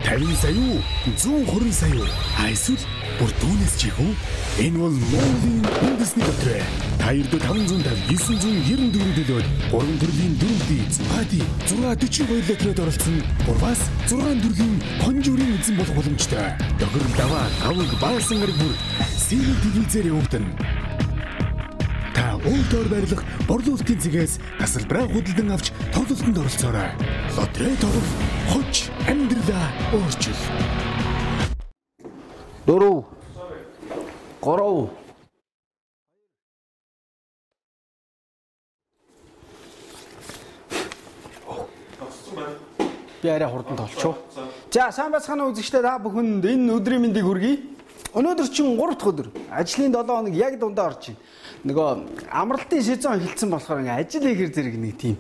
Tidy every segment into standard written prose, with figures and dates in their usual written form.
50 сая уу? 120 сая уу? Эсвэл бүр түүнээс ч их үү? Энэ бол Монголын үндэсний лотерей. Та ердөө 550 994 төлөөд 3 төрлийн 4D, 6D, 642 лотерейд оролцсон 3-аас 6 төрлийн хонжуурын эзэн болох боломжтой. Тохирол даваа, давг, баасан гараг бүр Синий телевизээр явагдана. Та уул доор байрлах борлуулалтын цэгээс тасалбараа худалдан авч тоглолтод оролцоорой. Лотерей тоглох хоч амьдралаа өөрчил. 4 3 Би арай хурдан толчоо. За, сайн байцгаана үзэгчдээ, та бүхэнд энэ өдрийн мэндийг хүргэе. Өнөөдөр чинь 3 дахь өдөр. Ажлын 7 хоног яг дундаа орж байна. Нөгөө амралтын сезон эхэлсэн болохоор ингээ ажил хийхэр зэрэг нэг тийм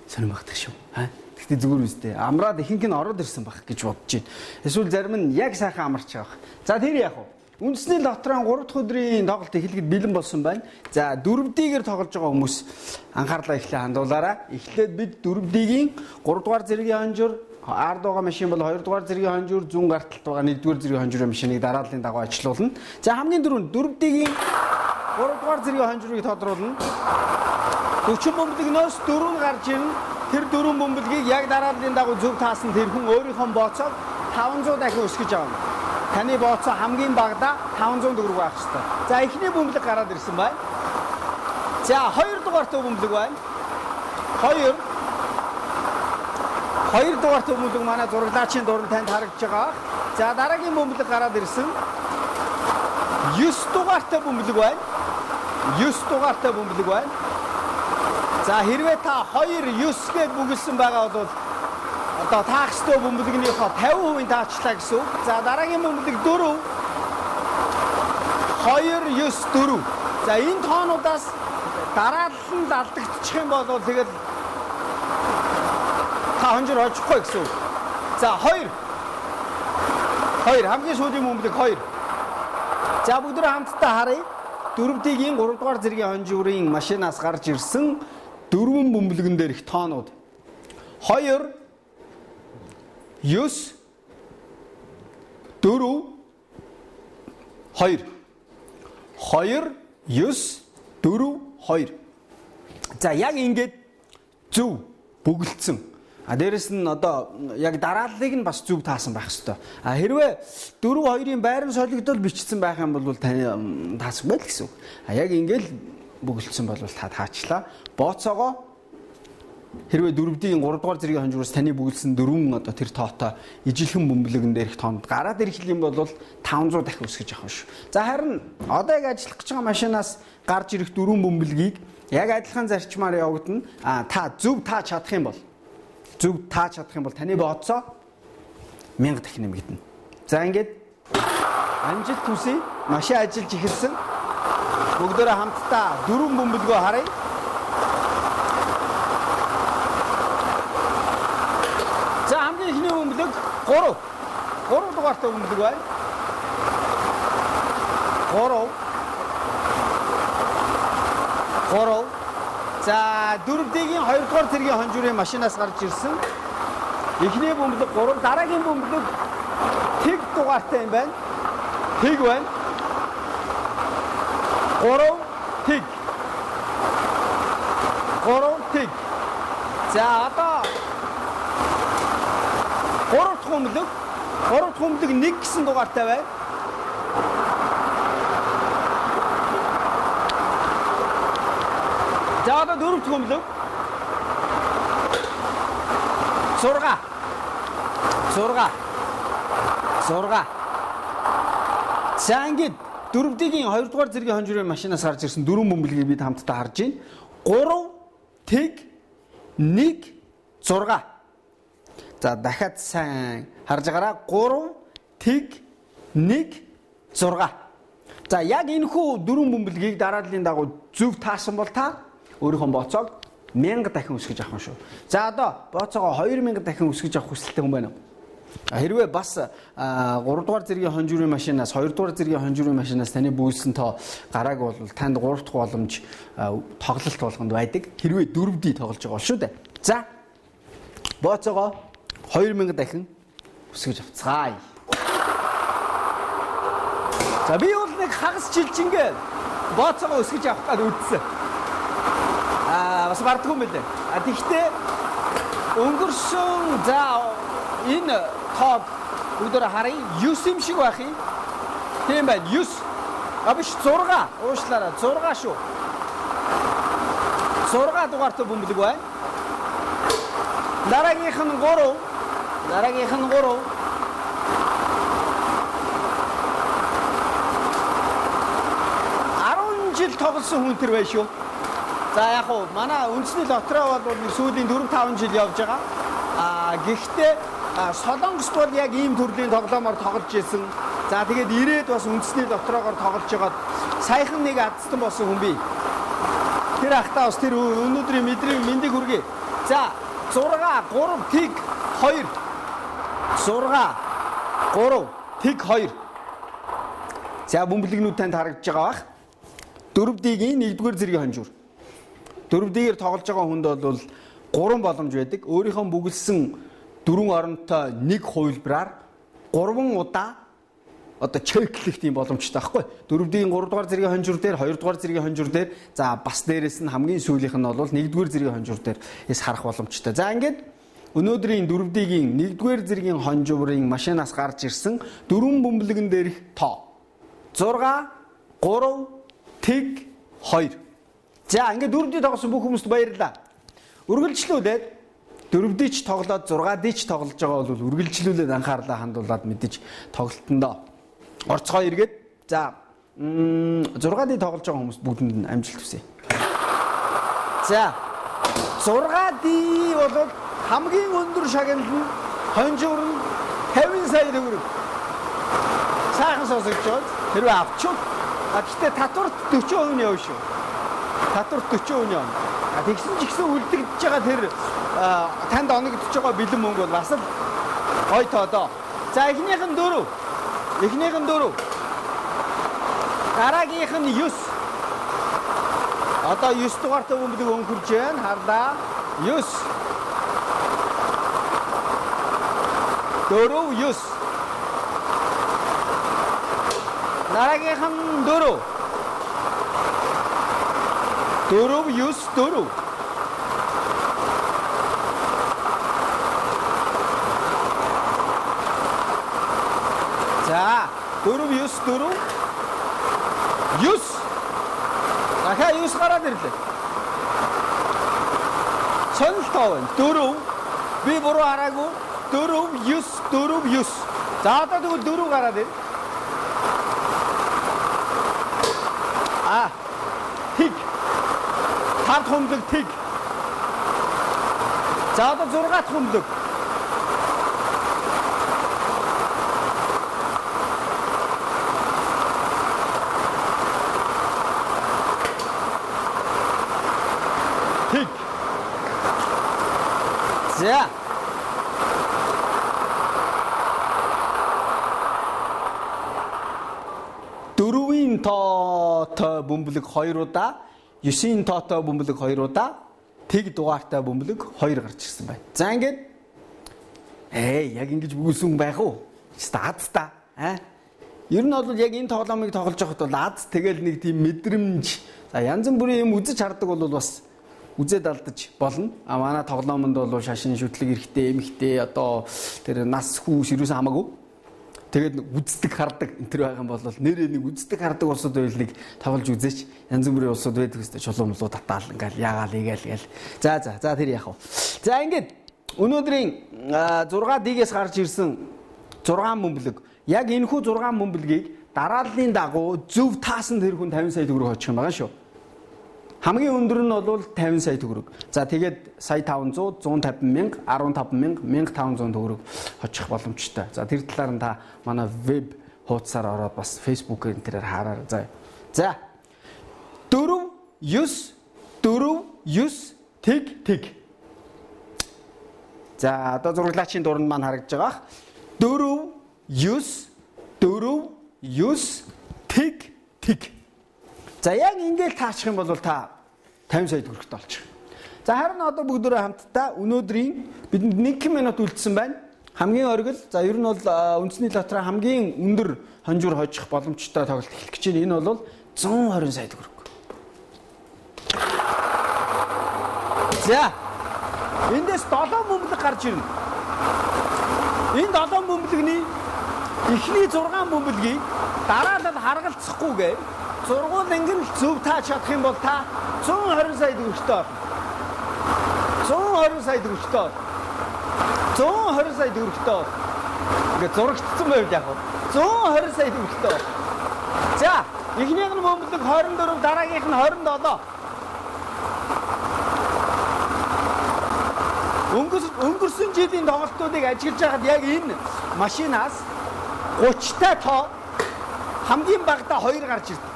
сонирн багтах шүү. Ха? Гэхдээ зүгээр үстэй. Амраад ихэнх нь ороод ирсэн байх гэж бодож байна. Эсвэл зарим нь яг сайхан амарч байгаа. За, тэр яах вэ? Үндэсний лотерейн 3 дахь өдрийн тоглолт эхлэхэд бэлэн болсон байна. За, 4D-гээр тоглож байгаа хүмүүс анхаарлаа эхлээ хандуулаарай. Эхлээд бид 4D-гийн 3 дугаар зэргийн хонжуур, ард байгаа машин бол 2 дугаар зэргийн хонжуур, зүүн гарталт байгаа 1 дугаар зэргийн хонжуурын машиныг дарааллын дагуу ажилуулна. За, хамгийн түрүүнд 4D-гийн 3 дугаар зэргийн хонжуурыг тодруулна. 40 бөмбөлгнөөс 4 гарч ирнэ. Тэр 4 бөмбөлгийг яг дарааллын дагуу зөв таасан тэр хүн өөрийнхөө бооцоог 500 дахин өсгөж авна. Таны бооцоо хамгийн багадаа 500 төгрөг байх ёстой. За, эхний бөмбөлөг гараад ирсэн байна. За, 2 дугаартай бөмбөлөг байна. 2 дугаартай бөмбөлөг манай зураглаачийн дуран танд харагдаж байгаа. За, дараагийн бөмбөлөг гараад ирсэн. 9 дугаартай бөмбөлөг байна. 9 дугаартай бөмбөлөг байна. За, хэрвээ та 2 9 гэж бөглөсөн байгаа бол одоо таах ёстой бөмбөлгнийхөө 50% таачлаа гэсэн үг. За, дараагийн бөмбөлөг 4 2 9 4. За, энэ тоонуудаас дараалал нь алдагдчих юм бол тэгэл та хонжир хожихгүй гэсэн үг. За, 2 2 хамгийн сүүлийн бөмбөлөг 2. За, бүгд хамтдаа харъя. 4D-гийн 3 дугаар зэргийн хонжуурын машинаас гарч ирсэн 4 бөмбөлгөн дээрх тоонууд 2 9 4 2 2 9 4 2. За, яг ингээд зөв бөглөцсөн. А дээрэс нь одоо яг дарааллыг нь бас зөв таасан байх ёстой. А хэрвээ 4 2-ын байран солигдол бичсэн байх юм бол таны таасгүй л гэсэн үг. А яг ингээд бөглөцсөн бол та таачлаа. Бооцоогоо хэрвээ 4D-ийн 3 дугаар зэргийн хонжуураас таны бөглөсөн 4 одоо тэр тоотой ижилхэн бөмбөлгөн дээрх тоонд гараад ирэх юм бол 500 дахин өсгөж авах шүү. За, харин одоо яг ажиллах гэж байгаа машинаас гарч ирэх 4 бөмбөлгийг яг адилхан зарчмаар явагдана. А та зөв тааж чадах юм бол таны бооцоо 1000 дахин нэмэгдэнэ. За, ингээд амжилт хүсье. Машин ажиллаж эхэлсэн. Бүгдээрээ хамтдаа 4 бөмбөлгөө харъя. За, хамгийн эхний бөмбөлөг 3. 3 дугаартай бөмбөлөг байна. 3 3. За, 4D-гийн 2 дугаар зэргийн хонжуурын машинаас гарч ирсэн. Эхний бөмбөлөг 3, дараагийн бөмбөлөг тэг дугаартай юм байна. Тэг байна. 3 тэг. 3 тэг. За, одоо 3 дахь бөмбөлөг 3 дахь бөмбөлөг 1 гэсэн дугаартай байна. За, одоо 4 дахь бөмбөлөг 6 6 6. За, ингээд 4D-гийн 2 дугаар зэргийн хонжуурын машинаас гарч ирсэн 4 бөмбөлгийг бид хамтдаа харж байна. 3 тэг 1 6. За, дахиад сайн харж байгаараа. 3 тэг 1 6. За, яг энэхүү 4 бөмбөлгийг дарааллын дагуу зөв таасан бол та өөрийнхөө бооцоог 1000 дахин өсгөж авах юм шүү. За, одоо бооцоогоо 2000 дахин өсгөж авах хүсэлтэй хүн байна уу? Хэрвээ бас 3 дугаар зэргийн хонжуурын машинаас 2 дугаар зэргийн хонжуурын машинаас таны бүүлсэн тоо гараагүй бол танд 3 дахь боломж тоглолт болгонд байдаг. Хэрвээ 4D тоглож байгаа бол шүү дээ. За, бооцоогоо 2000 дахин өсгөж авцгаая. За би бол нэг хагас жилжингээ бооцоогоо өсгөж авах гээд үдсэн. Бас бардгүй юм билээ. Тэгвэл өнгөрсөн за энэ тоог бүгдөө харъя. 9 юм шиг байх юм. Тийм байна. 9. Биш 6. Уушлаарай. 6 шүү. 6 дугаартай бөмбөлөг байна. Дараагийнх нь 3. Дараагийнх нь 3. 10 жил тоглосон хүн төр байх шүү. За яг уу манай үндэсний лотерей бол нэг сүүлийн 4-5 жил явж байгаа. Гэхдээ Солонгост бол яг ийм төрлийн тоглоомоор тоглож исэн. За тэгээд ирээд бас үндэсний лотерейгоор тоглож байгаад саяхан нэг азтан болсон хүн бий. Тэр ахтаа бас тэр өнөөдрийн мэдрийн мэндийг хүргэе. За 6 3 тэг 2 6 3 тэг 2. За бөмбөлгнүүд танд харагдаж байгаа бах. 4D-ийн 1-р зэргийн хонжуур. 4D-ээр тоглож байгаа хүнд бол 3 боломж байдаг. Өөрийнхөө бүгэлсэн 4 оронтой нэг хувилбараар 3 удаа одоо чеклэх тийм боломжтой байхгүй. 4D-ийн 3 дугаар зэргийн хонжуур дээр, 2 дугаар зэргийн хонжуур дээр, за бас дээрэс нь хамгийн сүүлийнх нь бол 1-р зэргийн хонжуур дээр эс харах боломжтой. За ингээд өнөөдрийн 4D-ийн 1-р зэргийн хонжуурын машинаас гарч ирсэн 4 бөмбөлгөн дээрх тоо. 6 3 тэг 2. За ингээд 4D тоглосон бүх хүмүүст баярлалаа. Үргэлжлүүлээд 4D ч тоглоод 6D ч тоглож байгаа бол үргэлжлүүлээд анхаарлаа хандуулад мэдээж тоглолтондоо орцгоо эргээд за 6D тоглож байгаа хүмүүст бүгдэнд нь амжилт хүсье. За 6D бол хамгийн өндөр шагнал нь хонжуур нь 50 сая төгрөг. Сайхан сонсогдож байна. Хэрвээ авчвал гэхдээ татварт 40% нь явна шүү. Татварт 40% нь явна. Тэгсэн ч ихсэн үлдэгдэж байгаа тэр танд оногдож байгаа бэлэн мөнгө бол бас л гой тоодоо. За эхнийх нь 4. Эхнийх нь 4. Дараагийнх нь 9. Одоо 9 дугаартай бөмбөлөг өнгөрч байна. Харлаа. 9. 4 9. Дараагийнх нь 4. 4 9 4. За 4 9 4 9. Дахиад 9 гараад ирлээ. Сонирхолтой байна. 4. Би буруу хараагүй. 4 9 4 9. За одоо тэгвэл 4 гараад ир. Тэг. 5 хүмлэг тэг. За одоо 6 дахь хүмлэг. Тэг. За. Дөрвийн тоотой бөмбөлөг 2 удаа, 9-ийн тоотой бөмбөлөг 2 удаа, тэг дугаартай бөмбөлөг 2 гарч ирсэн байна. За ингээд яг ингэж бүгэлсэн байх уу? Аз та. Ер нь бол яг энэ тоглоомыг тоглож байхад бол аз тэгэл нэг тийм мэдрэмж. За янз бүрийн юм үзэж хардаг бол бас үзээд алдаж болно. А манай тоглоомонд бол шашин шүтлэг эрхтэй, эмхтэй одоо тэр нас хүүс ерөөсөн хамаагүй. Тэгээд үздэг хардаг энэ төр байгаа юм бол нэрээ нэг үздэг хардаг улсууд байвал нэг тоглож үзээч. Янз бүрийн улсууд байдаг өстэй чулуу мулуу татаал ингээл яагаал игээл гээл. За за за тэр яах вэ? За ингээд өнөөдрийн 6D-гээс гарч ирсэн 6 бөмбөлөг. Яг энэхүү 6 бөмбөлгийг дарааллын дагуу зөв таасан тэр хүн 50 сая төгрөг очих юм байгаа шүү. Хамгийн өндөр нь бол 50 сая төгрөг. За тэгээд сая 500, 150 мянга, 15 мянга, 1500 төгрөг очих боломжтой. За тэр талаар нь та манай веб хуудасаар ороод бас Facebook-ээр энэ тэрээр хараарай. За. За. 4 9 4 9 тэг тэг. За одоо зураглаачийн дуранд маань харагдаж байгаа. 4 9 4 9 тэг тэг. За яг ингээл таачих юм бол та 50 сая төгрөгтэй болчих. За харин одоо бүгдөө хамтдаа өнөөдрийн бидэнд 1 минут үлдсэн байна. Хамгийн оргил, за ер нь бол үндэсний лотрей хамгийн өндөр хонжуур хожих боломжтой тоглолт эхлэх гэж байна. Энэ бол 120 сая төгрөг. За. Эндээс 7 бөмбөлөг гарч ирнэ. Энэ 7 бөмбөлөгний эхний 6 бөмбөлгийг дараалал харгалцахгүйгээр зургууланг нь зөв тааж чадах юм бол та 120 сая төгрөгтэй болно. 120 сая төгрөгтэй болно. 120 сая төгрөгтэй болно. Ингээд зурагдсан байвал яг нь 120 сая төгрөгтэй болно. За, эхнийх нь бөмбөлөг 24, дараагийнх нь 27. Өнгөрсөн жилийн тоглолтуудыг ажиглаж байхад яг энэ машинаас 30-тай тоо хамгийн багадаа 2 гарч ирдэг.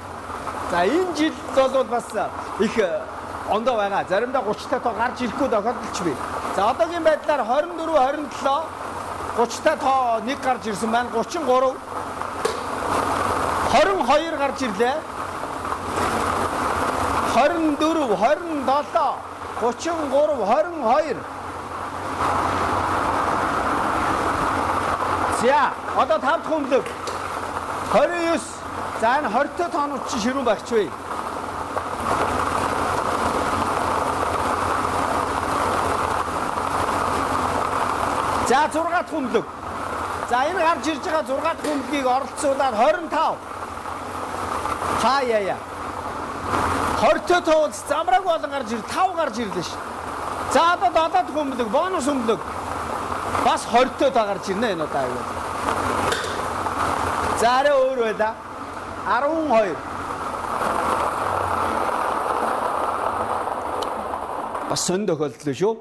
За энэ жил бол бас их ондоо байгаа. Заримдаа 30-тай тоо гарч ирэхгүй тохиолдолч бий. За одоогийн байдлаар 24, 27, 30-тай тоо 1 гарч ирсэн байна. 33, 22 гарч ирлээ. 24, 27, 33, 22. За одоо 5 дахь бөмбөлөг 29. За энэ 20-той тоонууд чинь ширүүн багч бай. За 6 дахь бөмбөлөг. За энэ гарч ирж байгаа 6 дахь бөмбөлгийг оролцуулаад 25. Хаяа. 20-той тоол замраагүй болон гарч ир 5 гарч ирлээ ш. За одоо 7 дахь бөмбөлөг бонус бөмбөлөг. Бас 20-той тоо гарч ирнэ энэ удаа аягүй. За арай өөр байла. 12. Бас сонь тохиолдол шүү.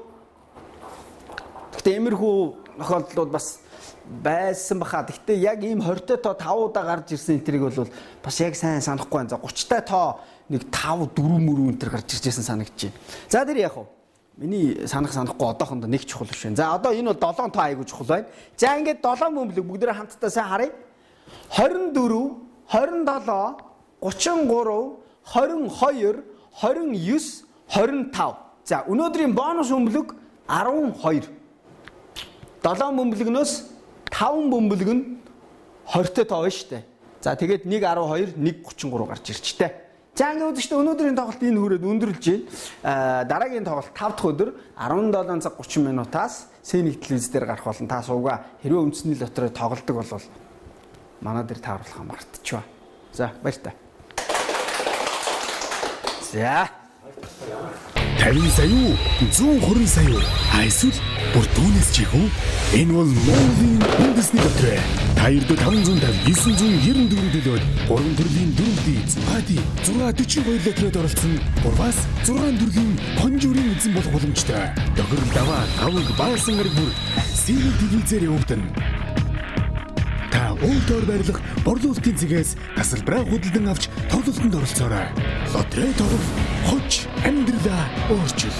Гэхдээ иймэрхүү тохиолдлууд бас байсан баха. Гэхдээ яг ийм 20-той тоо 5 удаа гарч ирсэн энтрийг бол бас яг сайн санахгүй байна. За 30-тай тоо нэг 5 4 мөрөө энтер гарч ирж байсан санагдаж байна. За тэр яг уу миний санахгүй одоохондоо нэг чухал биш байна. За одоо энэ бол 7 тоо айгүй чухал байна. За ингээд 7 бөмбөлөг бүгдээрээ хамтдаа сайн харъя. 24, 27, 33, 22, 29, 25. За өнөөдрийн бонус бөмбөлөг 12. 7 бөмбөлгнөөс 5 бөмбөлөг нь 20-той тоо байна шүү дээ. За тэгээд 1.12, 1.33 гарч ирчтэй. За ингээд үзэгчдээ өнөөдрийн тоглолт энэ хүрээд өндөрлж байна. Дараагийн тоглолт 5 дахь өдөр 17 цаг 30 минутаас Сеник телевиз дээр гарах болно. Та суугаа хэрвээ үндэсний лотрей тоглодог бол манай дээр тааруулах мартчихва. За баяртай. За 50 сая уу? 120 сая уу? Эсвэл бүр түүнээс ч их үү? Энэ бол Монголын үндэсний лотрей. Та ердөө 550 994 төлөөд 3 төрлийн 4D 6D 642 лотрейд оролцсон 3-аас 6 төрлийн хонжуурын эзэн болох боломжтой. Тохирол даваа, тавг, баасан гараг бүр Синий телевизээр явагдана. Та өөртөө байрлах борлуулалтын цэгээс тасалбараа худалдан авч тоглолтод оролцоорой. Лотрей тоглох, хож амьдралаа өөрчил.